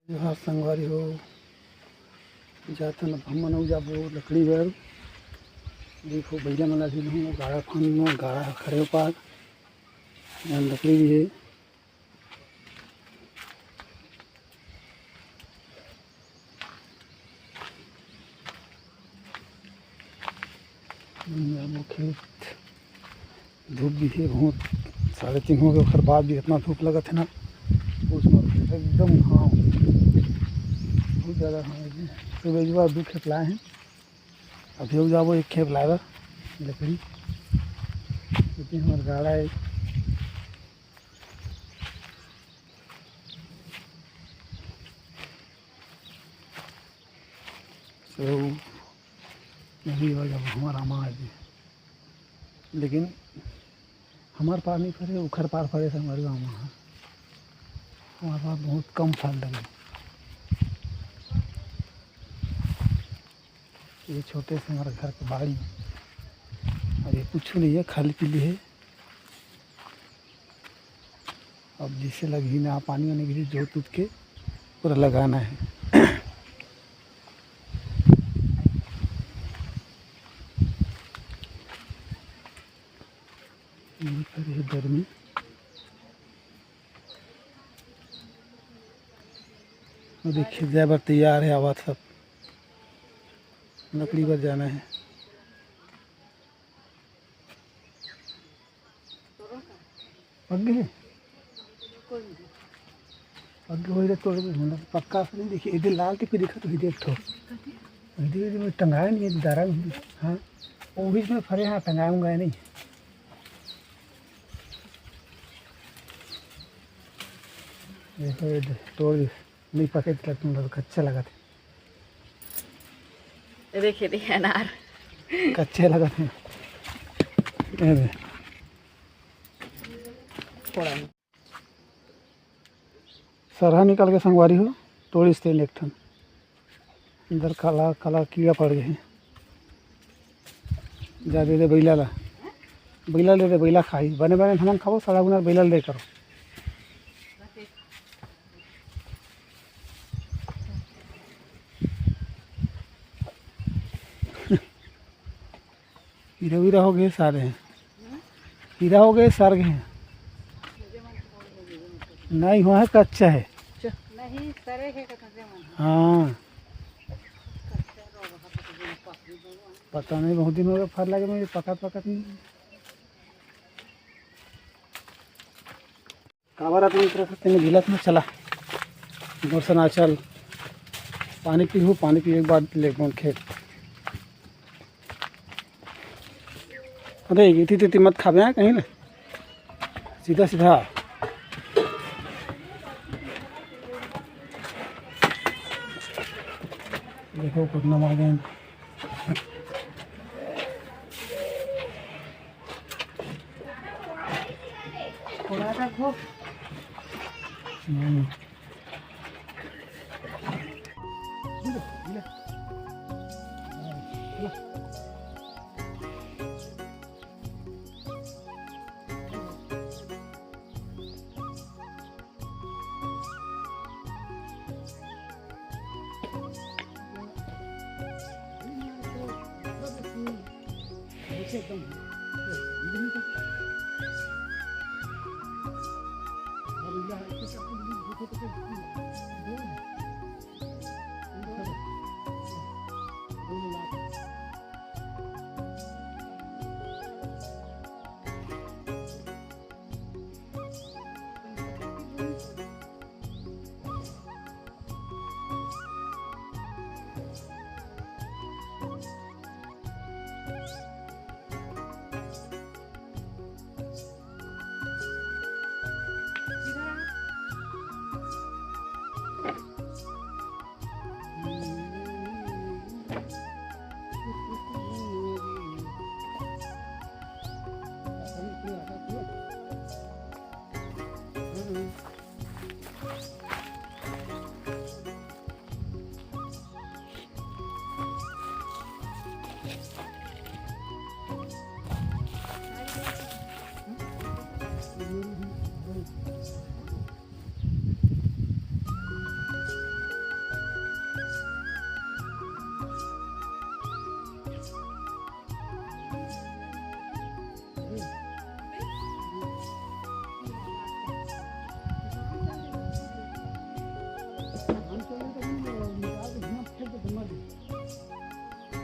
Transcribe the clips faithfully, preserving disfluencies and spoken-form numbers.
जोहार संगवारी हो, जाथन अब हमन अउ जाबो लकड़ी बर। देखो, बइला मन ला भी लहूँ, गाड़ा फांद म, गाड़ा ह खड़े ओ पार, यहाँ लकड़ी भी हे। जाबो खेत, धूप भी हे बहुत, साढ़े तीन हो गए, ओकर बाद भी इतना धूप लगत हे ना, पूछ मत, एकदम घाम, बहुत ज़्यादा घाम हे। सुबह एक बार दो खेप लाए हैं, अभी हो जाबो एक खेप लाए बर लकड़ी, लेकिन हमार गाड़ा है। So, यही वजह हमारा माँ जी, लेकिन हमार पार नहीं फरे, उखर पार फरे से हमारे गाँव में। हमारे पास बहुत कम फल लगे। ये छोटे से हमारे घर के बाड़ी, और ये कुछ नहीं है, खाली पीली है। अब जैसे लगी ना, पानी वानी गिरी, जोत उत के पूरा लगाना है। ये पर ये गर्मी। वो देखिए, जाए बर तैयार है, आवाज सब लकड़ी पर जाना है। पक गए? पक गए होई रे तोड़, मतलब पक्का से नहीं देखिए, इधर लाल टिक दिखा तो इधर एक ठो। इधर, इधर में टंगाए नहीं है, दारा में। हाँ, वो बीच में फरे, हाँ, टंगाए उंगाए नहीं। देखो, ये दे, तोड़ दे। नहीं पके त तुम लोग कच्चा लगत हे। ये देखिए, देखिए अनार। कच्चे लगत हे। ये दे। सरहा निकाल के संगवारी हो, तोड़िस तेन एक ठन। अंदर काला काला कीड़ा पड़ गए हे। जा दे दे बइला ला, बइला ले दे, बइला खाई। बने बने हमन खाबो, सड़ा गुना बइला ले करो। हीरा वीरा हो गए सारे हैं। हीरा हो गए, सर गए हैं। नहीं हुआ है, कच्चा है। नहीं, सरे है, कच्चा मन। हाँ। पता नहीं, बहुत दिन हो गए फर लगे, मुझे पकत पकत नहीं। काबर आदमी तरफ से तेने ढीला में चला। मोर से ना चल। पानी पीहू, पानी पीए के बाद लेगबो खेत। अरे, इति तिति मत खाबे, हाँ, कहीं ले। सीधा, सीधा। देखो, कितना मार गए। थोड़ा सा घो। हम्म।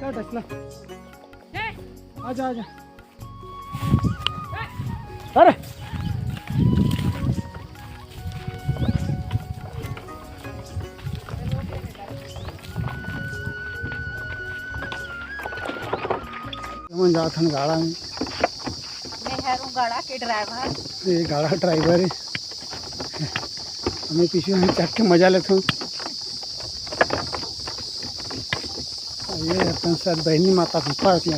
क्या डसला? आजा, आजा। अरे, हमन जात हन गाड़ा में। मैं हर हूँ गाड़ा के ड्राइवर। ये गाड़ा ड्राइवर है। हमें पीछे हम चढ़ के मजा लेते हैं। ये अपन सब बहनी माता के ऊपर के